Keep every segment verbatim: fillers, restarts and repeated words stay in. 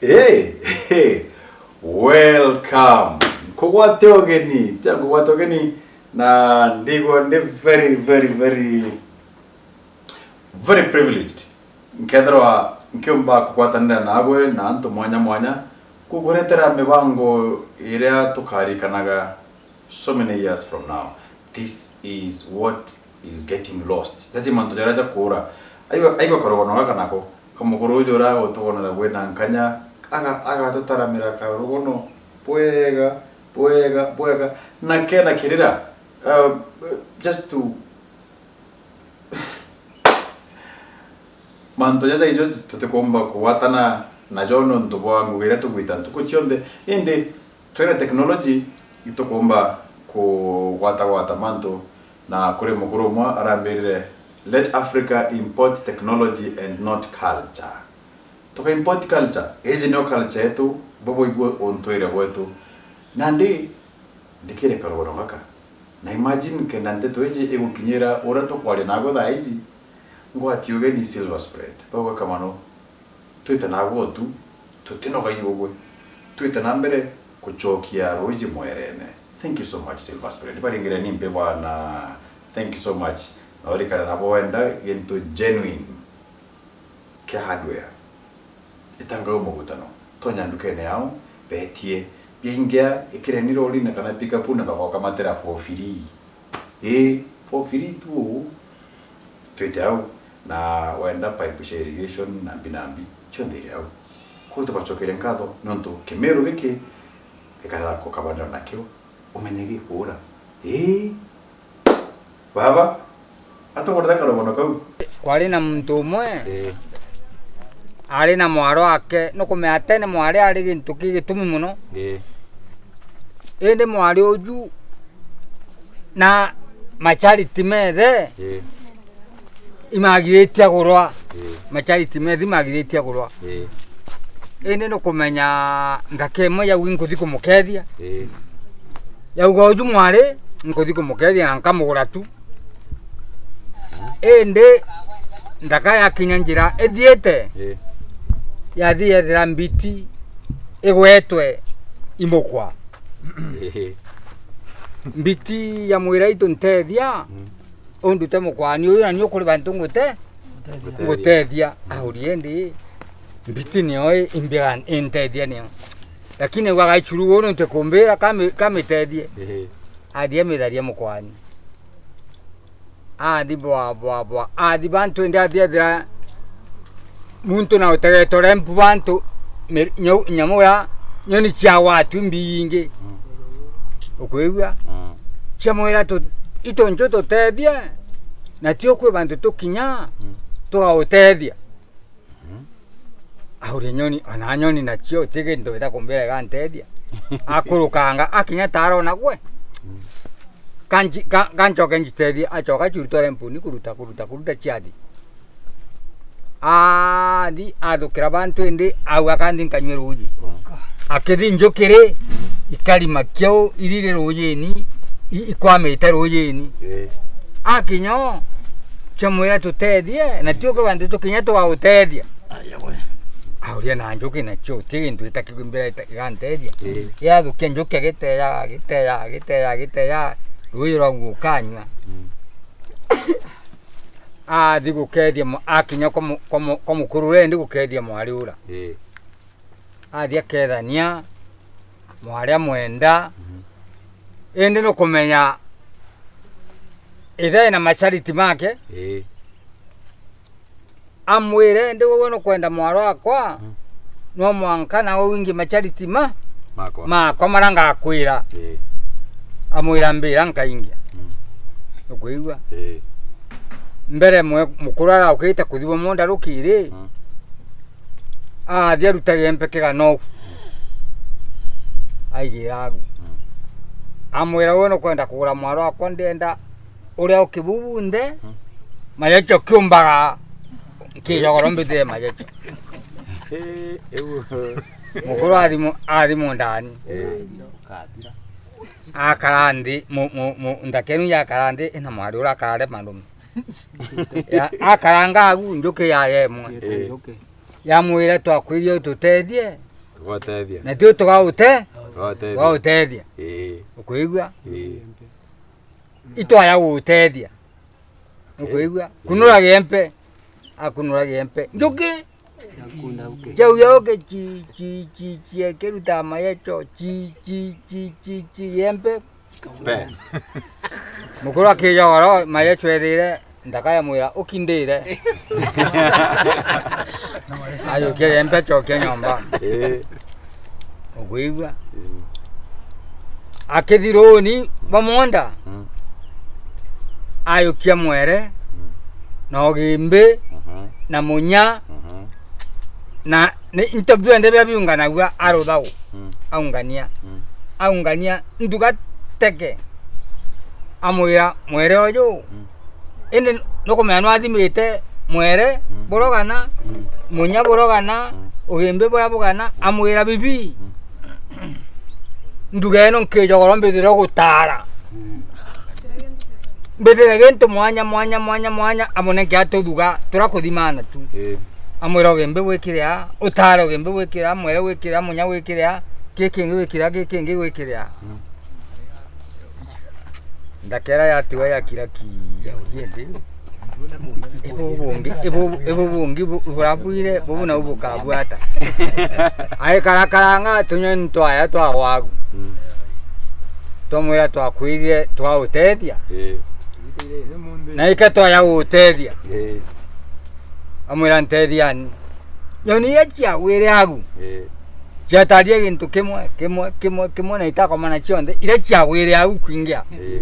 Hey, hey, welcome. Nkugwate ugeni, tia nkugwate ugeni, na ndigwa ndi very, very, very, very privileged. Nkethirwa nkiumba kugwatanira nagwe na antu mwanya mwanya, kukuretera mibango iria tukarikanaga so many years from now. This is what is getting lost. Jaji mantu jaria jakuura. Aigua, aigua karugono gaka nako. Kamukuru uju uria utugonera gwina nkanya, aga-, agatutaramira karugono bwega, bwega, bwega. Na kena kirira, uh, just to mantu jaja ijo tutikumba kugwatana najo nontu bwa ngugi iria tugwita ntuku cionthe. Indi twina technology, itukumba kugwatagwata mantu, na kuri mukuru umwe arambirire, "Let Africa import technology and not culture." Tuka import culture, iji nio culture yetu, bubu ibu untwire bwetu. Nandi, nthikire karugono gaka. Na imagine kenda nteto iji igukinyira uria tukwaria nago thaa iji, ngwati ugeni Silver Spread. Bagweka mono. Twite nagwo tu, tutinoga iugwe. Twite na mbere kucokia ruuji mwerene. Thank you so much, Silver Spread. Baringire ni mpe bwana. Thank you so much. Na urikane nabo wenda gintu genuine kia hardware. Itangau mugutano. Tonya ndukene yao, betie. Biaingia, ikireni rorine kana pick up na bagoka matera for free. Ii, for free tu uu. Twite au, na wenda pipe cia irrigation na mbi na mbi, cionthe iri au. Kwou tubacokere nkatho, nontu kimiru giki gikara kukabanira nakio, umenye gikuura. Ii, baba, atugurira karugono kau. Kwari na muntu umwe, ii, ari na mwaro wake, nukumenya tene mwari ari gintu kigitumi mono. Ii. Indi mwari uju na macharity methe, ii, imagiritie agurwa. Ii. Macharity methe imagiritie agurwa. Ii. Indi nukumenya nthaka imwe yauga inkuthi kumukethia. Ii. Yauga uju mwari, inkuthi kumukethia na nkamugura tu. Indi nthaka yakinya njira ithiite, ii, yathi yethira mbiti igwetwe imukwa. Ii. Mbiti yamwira, "Itu ntethia, mm, undute mukwani uyu, na ni ukuri bantu ngute-, ngutethia." Ngutethia. Mm. Aurie, "Indi mbiti nio i-, imbira intethia nio?" Lakini aigua gaichuru uu nuntu kumbira kami-, kamitethie. Ii. Athi amitharia mukwani. Athi bwa, bwa, bwa. Athi bantu indi athi ethira muntu na utegete urempu bantu mi-, nyo-, nyamu ya nyoni ciagwatu mbi ingi. Mm. Ukwigua? Mm. Ciamwira tu-, "Itu nju tutethie, na tio kwi bantu tukinya, mm, tugautethia." Mhm. Auria nyoni, ona nyoni nacio, ti kintu ita kumbira igantethia. Akurukanga, akinya tarona gwe. Mm. Kanji-, ka-, kancoke njitethie, acoka ciruta urempuni kuruta, kuruta, kuruta ciathi. Athi, athukira bantu indi, au akanthi nkanyue ruuji. Mm. Akithi njuki ri, mm, ikarima kiau, iriri ruujini, i-, ikwamite ruujini. Ii. Akinya o, ciamwira, "Tutethie, na tio kwi bantu tukinya tugagutethia." Aya we. Auria, "Na njuki nacio, ti gintu itakimbira ita-, igantethia?" Ii. Yathukia njuki agiteya, agiteya, agiteya, agiteya, ruuji rwau gukanyua. Mm. Athi gukethia mwa-, akinya kwa mu-, kwa mu-, kwa mukuru uria endi gukethia mwari ura. Ii. Athi akethania, mwari amwenda. Mhm. Indi nukumenya ithe ena mashariti make. Ii. Amwire, "Indi wewe nukwenda mwaro wakwa, mm, no mwanka nawe wingi mashariti ma-, makwa, makwa maria ngakwira." Ii. Amwira, "Mbira nkaingia." Mm. Ukwigua? Ii. Mbere mwe-, mukuru araukite kuthibwa munda rukiri, mm, athi arutagia mpe kigana uu. Aigira agu. Mm. Amwira, "Wewe nukwenda kugura mwaro wakwa, ndienda uria ukibubu nthe, mm, majecho kiumbaga nkijogoro mbithire majecho." Ii, iu. Mukuru athi mu-, athi mundani. Ii. Akara nthi, mu-, mu-, mu-, nthaka inu yakara nthi, ina mwari uria akarema ndume. Ya, akaranga agu, njuki yaye imwe. Ii. Yamwira, "Twakwirie ututethie, Gotethia. Na tio tugaute-, Gotethia. Tugautethia. Ii. Ukwigua? Ii. Itwaya gutethia. Ukwigua? Ii. Kunura giempe. Akunura giempe. Njuki? Yakunda uke. Chau yauke chi, chi, chi, chi, akiruta mayecho. Chi, chi, chi, chi, chi, giempe. Pe. Mukuru akijogoro, mayecho ethire, ndaka yamwira, "Ukindire." Ajukia giempe, acokia nyomba. Ii. Ukwigua? Mm. Akithiruni bwa mwonda, mm, ayukia mwere, mm, na ugimbi, mhm, na munya, mhm, na ni into bionthe biria biunganagua aruthau, mm, aungania. Mm. Aungania nduga teke. Amwira, "Mwere uju, mm, indi nukumenya nwathimite mwere, mm, burogana, mm, munya burogana, mm, ugimbi buria bugana," amwira, "Bibi, mm, nduga ino nkijogoro mbithire gutara. Mm. Mbithire gintu mwanya, mwanya, mwanya, mwanya, amunenke atuthuga, turakuthimana tu." Ii. Amwira, "Ugimbi gwikire aa, utara ugimbi gwikire aa, mwere gwikire aa, munya gwikire aa, gikingi gwikire aa, gikingi gwikire aa." Mm. Ndakera yatiwa yakira ki ya uriende. Ibu bungi, ibu, ibu bungi bu-, burabuire, bubu nau bukabwata. Aikarakaranga tunyoni twaya twa gwagu. Mm. Twamwira twakwirire twautethia. Ii. Na ike twaya gutethia. Ii. Amwira, "Ntethiani." Nyoni iria ciagwire agu. Ii. Ciataria gintu kimwe, kimwe, kimwe, kimwe, na itakomana cionthe, iria ciagwire au kwingia. Ii.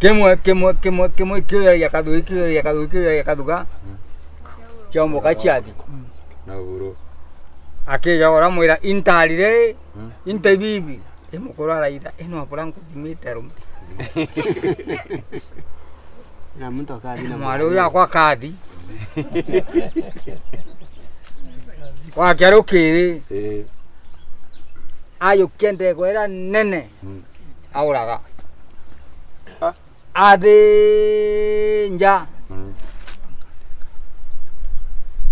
Kimwe, kimwe, kimwe, kimwe, ikiuragia kathuga, ikiuragia kathuga, ikiuragia kathuga. Mm. Ciaumbuka ciathi. Na uguru. Akijogora mwira, "Intarire, mm, inte bibi." I mukuru araitha, "Ino abura nkuthimite rume." Na muntu akathi na mwari uyu akwa akathi. Gwakia rukiri, ii, ayukia ndegwa iria nene, mm, auraga. Ah. Athinja. Mm.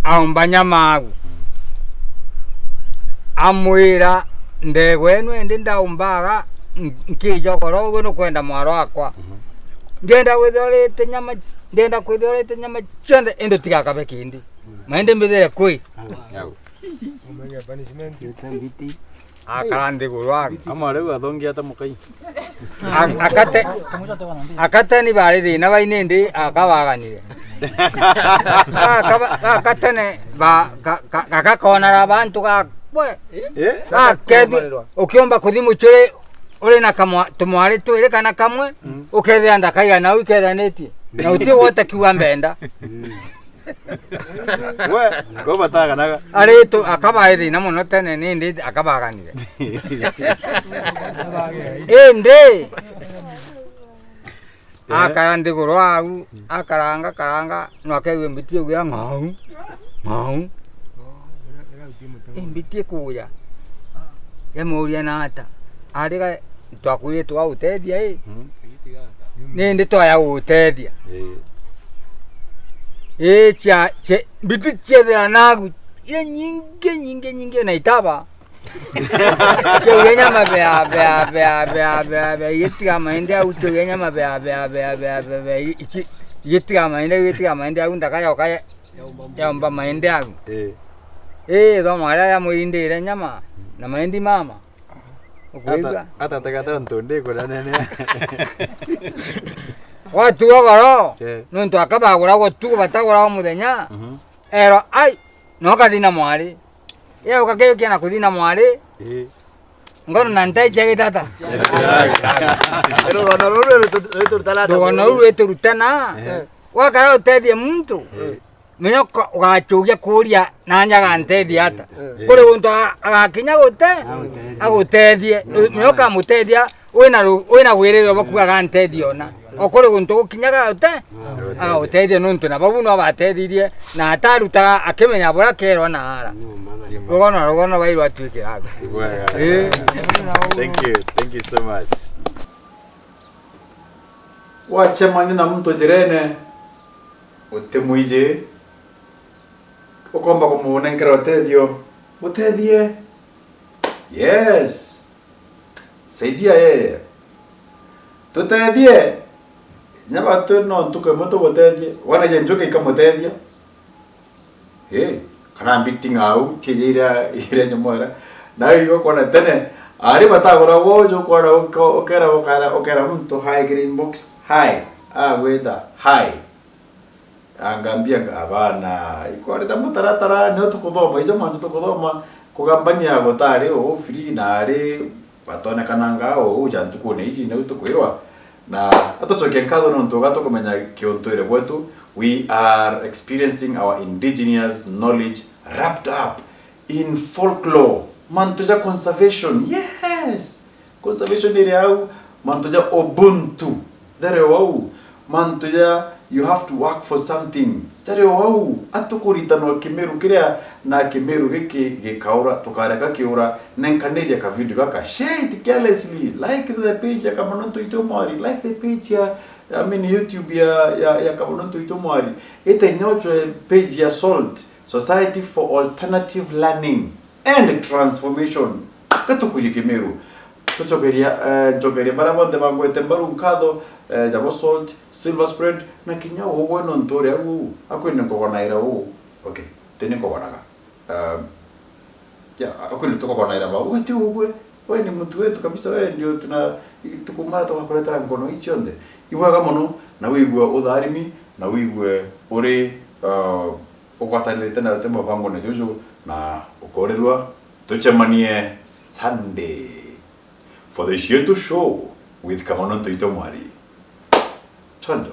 Aumba nyama agu. Amwira, "Ndegwa ino indi ndaumbaga, n-, nkijogora uguo nukwenda mwaro wakwa. Mhm. Ndienda kwithirwa urite nyama, ndienda kwithirwa urite nyama cionthe, indi utigakabe kindi. Mm. Ma indi mbithire kwi." Au. Umenye punishment. Ite mbiti. Akara nthiguru agu. Ama riu athongi ata mukai. A-, akate-, akateni bari thina bainindi akabaganire. Akaba-, akatene ba-, ka-, ka-, gakakonara bantu gakwe. Eh? Gakethi, ukiomba kuthi mucuri uri na kamwa-, tumwari twiri kana kamwe, mm, ukethira ndakaigana au ikethanitie. Na uti wote kiuga mbenda. Mm. We, ngo bataganaga. Aritu akabae thina mono tene, nindi akabaganire. Indi, eh, akara nthiguru au, akaranga, karanga, no akaigue mbiti igu ya ng'au, ng'au. Imbiti ikuya. Yamuria na ata? Ariga twakwire twautethia, ii? Mm. Nindi twaya gutethia. Ii. Ii, cia, cia, mbiti ciethira nagu, iria nyingi, nyingi, nyingi, na itaba. Kiuria nyama bea, bea, igitiga maindi au, kiuria nyama bea, bea, iki-, igitiga maindi, igitiga maindi au, ndaka yoka ya, yaumba maindi au. Ii. Ii, thoma aria yamwirindire nyama, na maindi mama. Ukwigua? Ata, ata tegata untu ndikuranene. Watu ugoro, eh, nuntu akabagura gutuku batagura o muthenya. Mhm. Ero, ai, no kathi na mwari. Ye ukakeyukia na kuthi na mwari. Eh. Ngono na ntai cia gitata. Rugano ruru rwitu-, rwiturutana ata? Rugano ruru rwiturutana. Eh. Wakara utethie muntu. Eh. Menya uka-, ugacugia kuuria, "Nani agantethia ata?" Eh. Kuri guntu aga-, agakinya gute-, agutethie. Agutethie. Menya ukamutethia, wina ru-, wina wirigiro bwa kuuga, "Agantethia ona." O kuri guntu gukinyaga gute-, agutethia. Agutethia nuntu na bau no batethirie, na atarutaga akimenya buria kerwa na ara. Rugano na rugano bairwa atwikira agu. Bwega. Eh. Thank you. Thank you so much. Wacemania na muntu njirene, utimwiji, ukomba kumunenkera utethio, mutethie. Yes. Saidia yeye. Tutethie. Nyaba tu no ntuku imwe tugutethie. Wona je njuki ikamutethia. Eh, kana mbiti ng'au, tie iria, iria nyomora. Na igwe kwona tene, ari batagura wojo kwona uko-, ukera, ukera, ukera muntu hi green box, hi, agwita, hi. Angambia nga-, abana, ikoreta mutaratara, nio tukuthoma, ijo mantu tukuthoma, kugambania gutari uu free na ari, batonekananga uu uja ntukune iji, niu tukwirwa. Na atucokie nkatho nontu uga tukumenya kiuntwire bwetu, we are experiencing our indigenous knowledge wrapped up in folklore. Mantu ja conservation, yes! Conservation iri au, mantu ja Ubuntu, jari o au, mantu ja you have to work for something, jari o au, atukuritanwa Kimiru kiria na Kimiru giki gikaura, tukareka kiura, nenkaniria ka video gaka, share it carelessly, like the page ya Kamono Ntoito Mwari, like the page ya, I mean, YouTube ya, ya, ya Kamono Ntoito Mwari, ite nyochwe page ya SALT, Society for Alternative Learning and Transformation. Gatukuji Kimiru. Tucokeria, eh, ncokeria baria bonthe bangwete mbaru nkatho, eh, jabo SALT, Silver Spread, na kinya ugwe nontu uri au, akwine nkogonaira uu. Okay, tini nkogonaga. Um, ya, akwine tukogonaira bau. Ugwe ti ugwe, we ni muntu wetu kabisa, we ndio tuna-, tukumara tugakuretera ngono icio nthe. Ibwega mono, na wigue utharimi, na wigue uri, uh, ugwatanirite na uti mubangone juju na ukorirwa. Tucemanie Sunday for the Shietu Show with Kamono Ntoito Mwari. Chonjo.